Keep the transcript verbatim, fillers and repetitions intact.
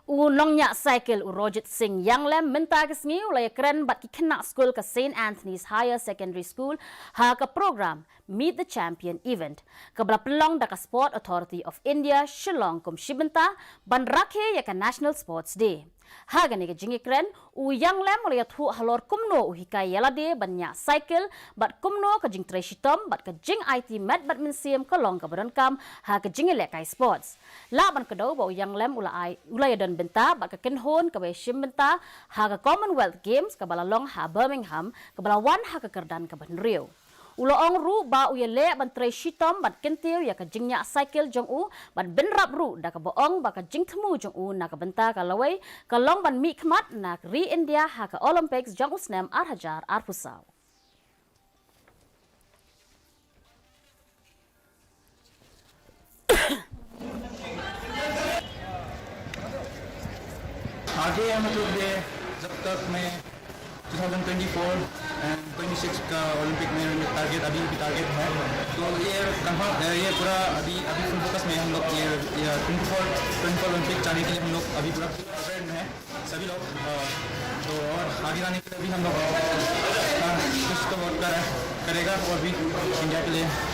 U nongñiah cycle u Rojit Singh Yanglem mynta ka sngi u la ïakren bad ki khynnah skul ka Saint Anthony's Higher Secondary School ha ka program Meet the Champion event, kaba la pynlong da ka Sport Authority of India Shillong kum shi bynta ban rakhe ïa ka National Sports Day. Ha kane ka jingïakren, u Yanglem u la ïathuh halor kumno u hikai ïa lade ban ñiah cycle bad kumno ka jingtrei shitom bad ka jingaiti met bad mynsiem ka long kaba donkam ha ka jingïalehkai sports. Lah ban kdew ba u Yanglem u la ai, u la ïadon bynta bad ka kynhun kaba ïashim bynta ha ka Commonwealth Games kaba la long ha Birmingham, kaba la wan ha ka kyrdan kaba hynriew. U la ong ruh ba u ïaleh ban trei shitom bad kyntiew ïa ka jingñiah cycle jong u bad bynrap ruh da kaba ong ba ka jingthmu jong u na ka bynta ka lawei ka long ban mihkhmat na ri India ha ka Olympics jong u snem ar hajar arphew saw. आगे मतलब ये जब तक मैं ट्वेंटी ट्वेंटी फ़ोर एंड ट्वेंटी सिक्स का ओलंपिक में टारगेट, अभी भी टारगेट है। तो ये कंफर्म, ये पूरा अभी, अभी फुल फोकस में हम लोग ये, ये ट्वेंटी फ़ोर, ट्वेंटी फ़ोर ओलंपिक जाने के लिए हम लोग अभी पूरा प्रिपेयर्ड में है सभी लोग। अ, तो और आगे जाने के लिए भी हम लोग, अ, कुछ तो वर्क कर, करेगा और भी इंडिया के लिए।